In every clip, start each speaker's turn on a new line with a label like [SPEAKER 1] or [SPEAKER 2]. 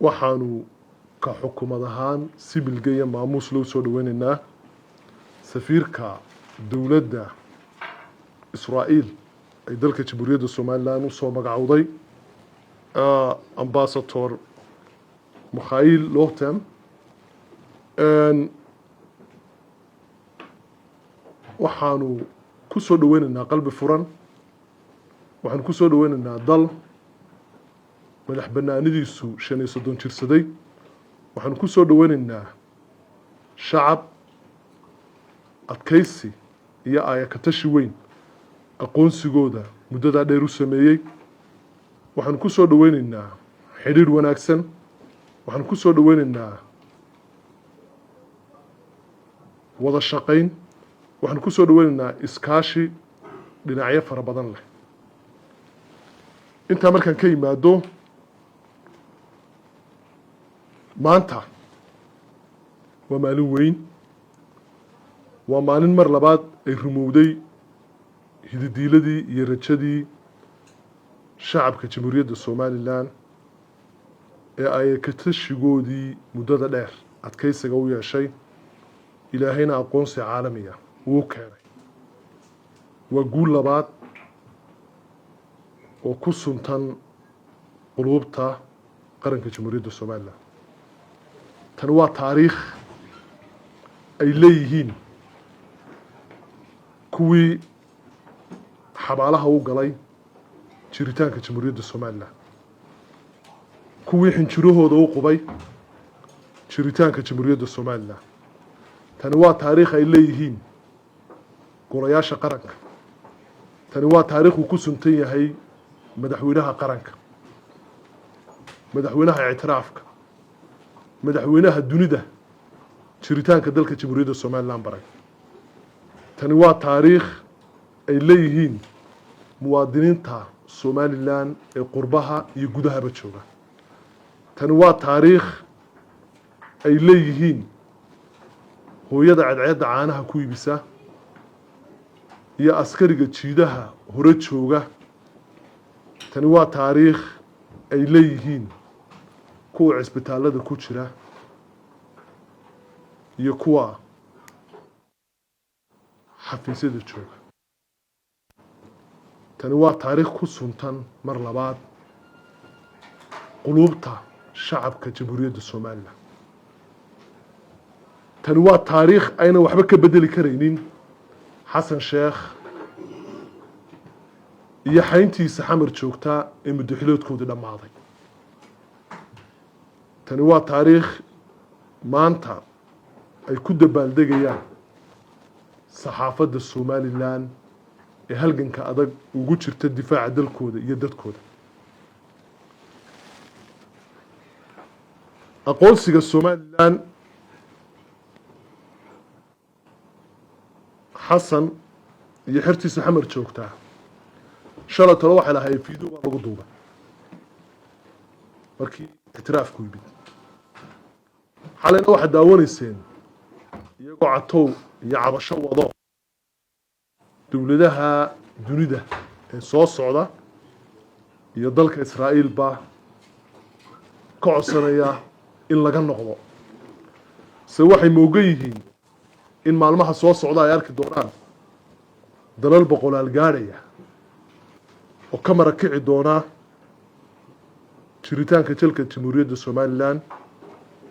[SPEAKER 1] Waxaanu ka xukumad ahaan si milgaya maamuus loo soo dhaweyneynaa safiirka dowladda Israa'iil ay dalka Jamhuuriyadda Somaliland usoo magacowday, Ambassador Mikhail Lotem. Waxaanu ku soo dhaweyneynaa qalbi furan. Waxaanu ku soo dhaweyneynaa dal madax banaanidiisu 35 jirsaday. Waxaanu ku soo dhaweyneynaa shacab adkaysi iyo aayakatashi weyn aqoonsigooda muddadaa dheer u sameeyey. Waxaanu ku soo dhaweyneynaa xidhiidh wanaagsan. Waxaanu ku soo dhaweyneynaa wada shaqayn. Waxaanu ku soo dhaweyneynaa iskaashi dhinacyo fara badan leh. Intaa markaan ka yimaado, maanta waa maalin weyn, waa maalin mar labaad ay rumowday hididiiladii iyo rajadii shacabka Jamhuuriyadda Somaliland ee ay katashigoodii muddada dheer adkaysiga u yeeshay, Ilaahayna aqoonsi caalamiga uu keenay. Waa guul labaad oo ku suntan quluubta qaranka Jamhuuriyadda Somaliland. Tani waa taariikh ay leeyihiin kuwii xabaalaha u galay jiritaanka Jamhuuriyadda Somaliland, kuwii xinjirahooda u qubay jiritaanka Jamhuuriyadda Somaliland. Tani waa taariikh ay leeyihiin golayaasha qaranka. Tani waa taariikh uu ku suntan yahay madaxweynaha qaranka, madaxweynaha ictiraafka, madaxweynaha dunida jiritaanka dalka Jamhuuriyadda Somaliland baray. Tani waa taariikh ay leeyihiin muwaadiniinta Somaliland ee qurbaha iyo gudahaba jooga. Tani waa taariikh ay leeyihiin hooyada cadceedda caanaha ku iibisa iyo askariga jiidaha hore jooga. Tani waa taariikh ay leeyihiin kuwa cisbitaallada ku jira iyo kuwa xafiisyada jooga. Tani waa taariikh ku suntan mar labaad quluubta shacabka Jamhuuriyadda Somaliland. Tani waa taariikh aynan waxba ka bedeli karaynin Xasan Sheekh iyo xayntiisa Xamar joogtaa ee muddoxiloodkoodii dhammaaday. Tani waa taariikh maanta ay ku dabaaldegayaan saxaafadda Somaliland ee halganka adag ugu jirta difaaca dalkooda iyo dadkooda. Aqoonsiga Somaliland, Xasan iyo xertiisa Xamar joogtaa shalay tole waxay lahaayeen video baa lagu duubay markii ictiraafku yimid. Xalayna waxaad daawanayseen iyagoo catow iyo cabasho wado dowladaha dunida ee soo socda iyo dalka Israa'iilba ka codsanaya in laga noqdo. Se waxay moogan yihiin in maalmaha soo socda ay arki doonaan dalal boqolaal gaadhaya oo ka marakici doona jiritaanka jalka Jamhuuriyadda Somaliland,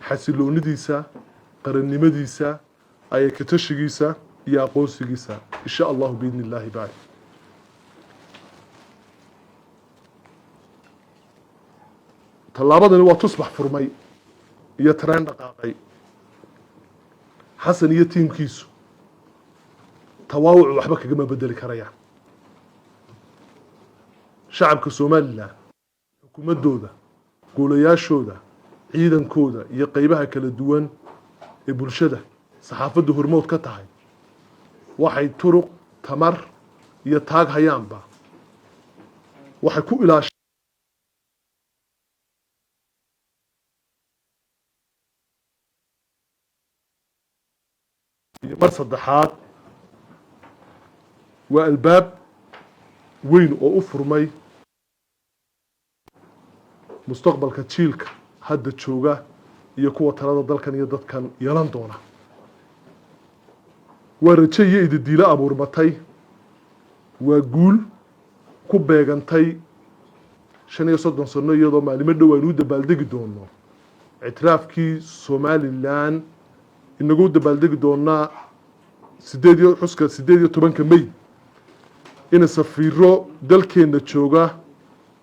[SPEAKER 1] xasiloonidiisa, qarannimadiisa, ayakatashigiisa iyo aqoonsigiisa, insha Allahu biidni illaahi baari. Tallaabadani waa tusbax furmay iyo tareen dhaqaaqay. Xasan iyo tiimkiisu tawaawucu waxba kagama bedeli karayaan. Shacabka Somaliland, xukuumaddooda, goolayaashooda, ciidankooda iyo qeybaha kala duwan ee bulshada, saxaafadda hormood ka tahay, waxay turuq, tamar iyo taag hayaanba waxay ku ilaasha iyo mar saddexaad waa albaab weyn oo u furmay mustaqbalka jiilka Hadda jooga iyo kuwa talada dalkan iyo dadkan yeelan doona, waa rajo iyo ididiilo abuurmatay, waa guul ku beegantay 35 sano, iyadoo maalimo dhow aynu u dabaaldegi doono ictiraafkii Somaliland, inagu dabaaldegi doonaa sideed iyo xuska 18-ka May, ina safiiro dalkeenna jooga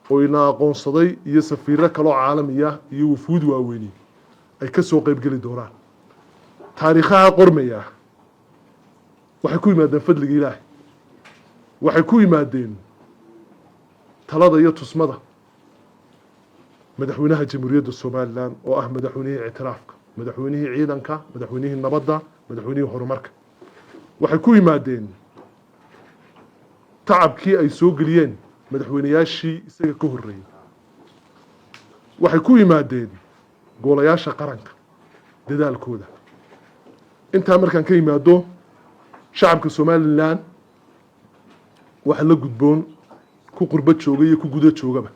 [SPEAKER 1] oo ina aqoonsaday iyo safiiro kaloo caalamiya iyo wufuud waaweyni ay ka soo qeybgeli doonaan. Taariikhaha qormaya waxay ku yimaadeen fadliga Ilaahay, waxay ku yimaadeen talada iyo tusmada madaxweynaha Jamhuuriyadda Somaliland, oo ah madaxweynihii ictiraafka, madaxweynihii ciidanka, madaxweynihii nabadda, madaxweynihii horumarka. Waxay ku yimaadeen tacabkii ay soo geliyeen madaxweynayaashii isaga ka horreeyey. Waxay ku yimaadeen golayaasha qaranka dadaalkooda. Intaa markaan ka yimaado, shacabka Somaliland waxa la gudboon, ku qurbo jooga iyo ku gudo joogaba,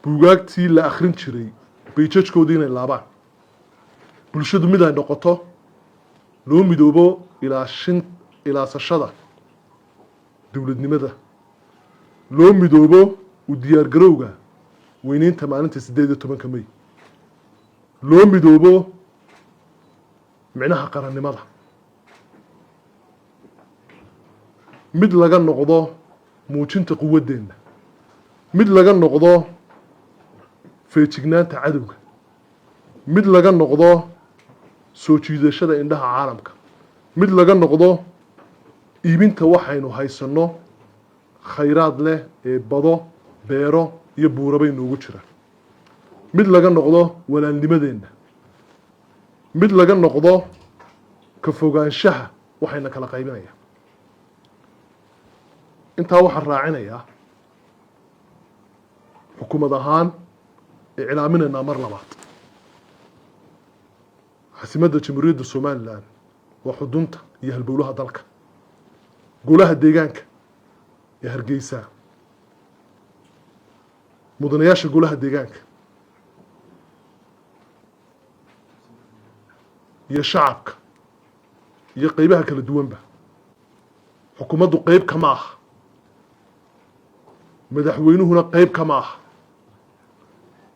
[SPEAKER 1] buugaagtii la akhrin jiray bayjajkoodii inay laabaan, bulshadu mid ay noqoto, loo midoobo ilaashin ilaasashada dowladnimada, loo midoobo u diyaargarowga weyneynta maalinta 18-ka May, loo midoobo micnaha qarannimada, mid laga noqdo muujinta quwaddeenna, mid laga noqdo feejignaanta cadowga, mid laga noqdo soo jiidashada indhaha caalamka, mid laga noqdo iibinta waxaynu haysanno khayraad leh ee bado, beero iyo buurabay noogu jiraan, mid laga noqdo walaalnimadeenna, mid laga noqdo ka fogaanshaha waxayna kala qaybinaya. Intaa waxaan raacinayaa, xukuumad ahaan iclaaminaynaa mar labaad, caasimadda Jamhuuriyadda Somaliland waa xudunta iyo halbowlaha dalka. Golaha deegaanka ee Hargeysa, mudanayaasha golaha deegaanka iyo shacabka iyo qeybaha kala duwanba, xukuumaddu qeyb kama aha, madaxweynuhuna qeyb kama aha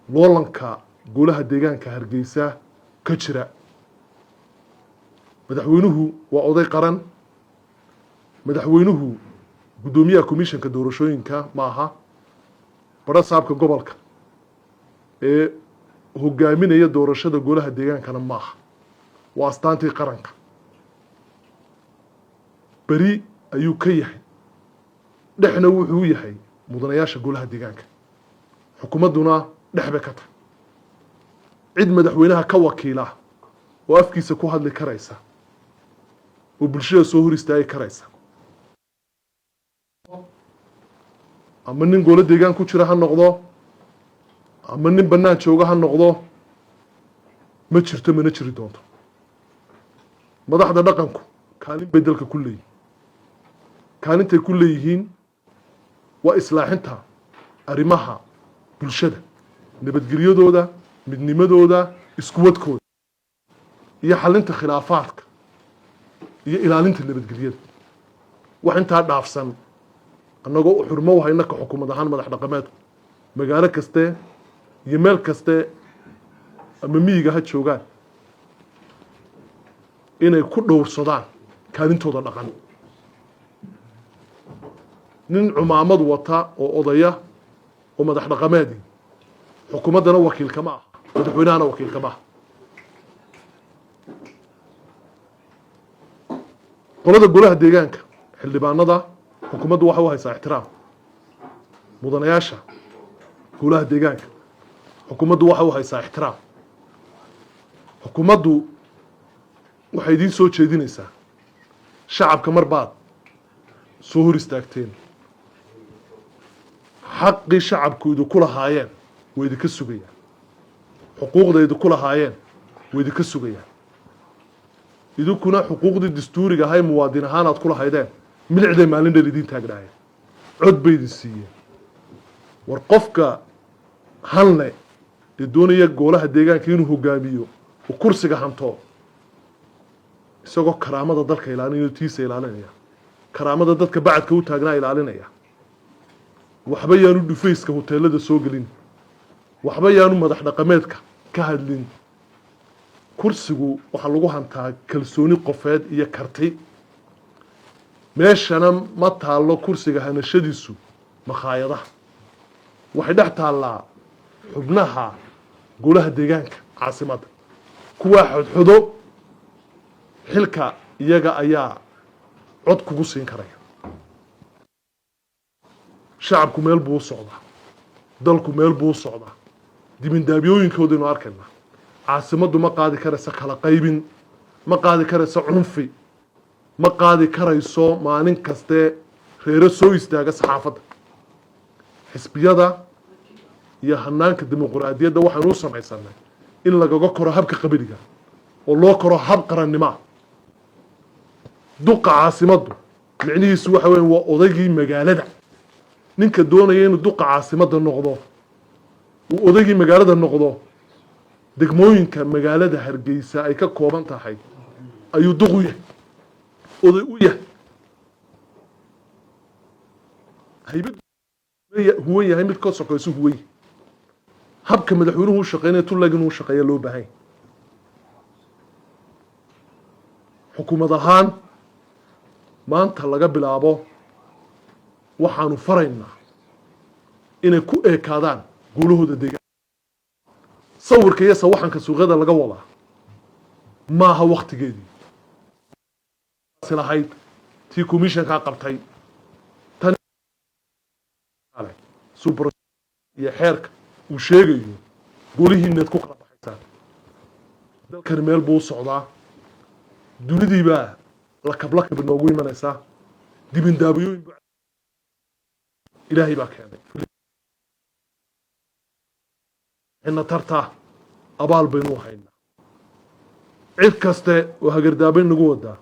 [SPEAKER 1] loolanka golaha deegaanka Hargeysa ka jira. Madaxweynuhu waa oday qaran. Madaxweynuhu guddoomiyaha komishanka doorashooyinka ma aha. Badha saabka gobolka ee hogaaminaya doorashada golaha deegaankana ma aha. Waa astaantii qaranka, beri ayuu ka yahay, dhexna wuxuu yahay mudanayaasha golaha deegaanka, xukuumadduna dhex bay ka tahay. Cid madaxweynaha ka wakiila oo afkiisa ku hadli karaysa oo bulshada soo hor istaagi karaysa, ama nin golo deegaan ku jira ha noqdo ama nin bannaan jooga ha noqdo, ma jirto, mana jiri doonto. Madaxda dhaqanku kaalin bay dalka ku leeyihin. Kaalintay ku leeyihiin waa islaaxinta arrimaha bulshada, nabadgelyadooda, midnimadooda, iskuwadkooda iyo xalinta khilaafaadka iyo ilaalinta nabadgelyada. Wax intaa dhaafsan, annagoo xurmo u hayna ka xukuumad ahaan madax dhaqameedku magaalo kaste iyo meel kaste ama miyiga ha joogaan, inay ku dhowrsadaan kaalintooda dhaqan. Nin cumaamad wata oo odaya oo madax dhaqameedi xukuumaddana wakiil kama ah, madaxweynahana wakiil kama ah. Qolada golaha deegaanka, xildhibaanada, xukuumaddu waxay u haysaa ixtiraam. Mudanayaasha golaha deegaanka xukuumaddu waxay u haysaa ixtiraam. Xukuumaddu waxay idiin soo jeedinaysaa, shacabka mar baad soo hor istaagteen, xaqii shacabku idinku lahaayeen way idinka sugayaan, xuquuqda idinku lahaayeen way idinka sugayaan. Idinkuna xuquuqdii dastuuriga ahay muwaadin ahaan aad ku lahaydeen milicday maalin dheer idiin taagnaayeen, cod bay idin siiyeen. War qofka Hanle ee doonaya goolaha deegaanka inuu hogaamiyo uu kursiga hanto, isagoo karaamada dalka ilaalinaya, tiisa ilaalinaya, karaamada dadka bacadka u taagnaa ilaalinaya, waxba yaanu dhufayska hoteelada soo gelin, waxba yaanu madax dhaqameedka ka hadlin. Kursigu waxaa lagu hantaa kalsooni qofeed iyo karti. Meeshana ma taallo kursiga hanashadiisu makhaayadaha, waxay dhex taallaa xubnaha golaha deegaanka caasimadda. Kuwaa xodxodo xilka, iyaga ayaa cod kugu siin karaya. Shacabku meel buu u socdaa, dalku meel buu u socdaa, dibindaabyooyinkoodaynu arkaynaa. Caasimaddu ma qaadi karayso kala qaybin, ma qaadi karayso cunfi, ma qaadi karayso maalin kaste reero soo istaaga saxaafadda. Xisbiyada iyo hanaanka dimuquraadiyadda waxaynu u samaysanay in lagaga koro habka qabiliga oo loo koro hab qarannimoa. Duqa caasimaddu micnihiisu waxa weya waa odaygii magaalada. Ninka doonaya inuu duqa caasimadda noqdo, uu odaygii magaalada noqdo, degmooyinka magaalada Hargeysa ay ka kooban tahay ayuu duq u yahay, oday u yahay, haybad huwan yahay, mid ka sokaysu huwan yahay. Habka madaxweynuhu u shaqeynaya tullag inuu shaqeeya loo baahan yahay. Xukuumad ahaan maanta laga bilaabo waxaanu faraynaa inay ku eekaadaan guulahooda deegaan. Sawirka iyo sawaxanka suuqyada laga wadaa maaha waktigeedii lahayd tii commissionkaa qabtay tan iyo xeerka uu sheegayo golihiinaad ku kala baxaysaan. Dalkani meel buu u socdaa, dunidii baa lakablakab inoogu imanaysaa, dibindaabiyooyin ilaahay baa keenay ina tartaa, abaal baynu haynaa. Cid kaste oo hagardaabay nagu wadaa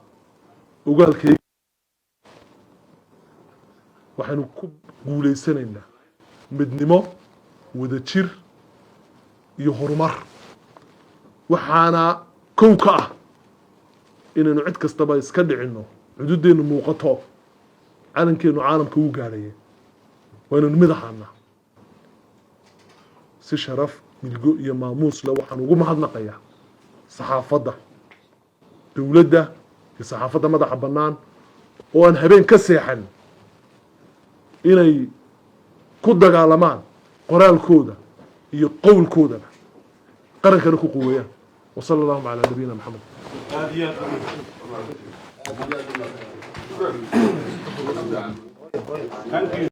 [SPEAKER 1] ogaalkay, waxaynu ku guulaysanaynaa midnimo, wadajir iyo horumar. Waxaana kow ka ah inaynu cid kastaba iska dhicinno, xuduuddeennu muuqato, calankeenu caalamka u gaadhaya, waa inaynu mid ahaanaa. Si sharaf, milgo iyo maamuus leh waxaan ugu mahadnaqayaa saxaafadda dowladda iyo saxaafadda madaxa bannaan oo aan habeen ka seexan inay ku dagaalamaan qoraalkooda iyo qowlkoodaba, qarankana ku quweeyaan. Wa sala allahuma calaa nabiyina Maxamed. Aad.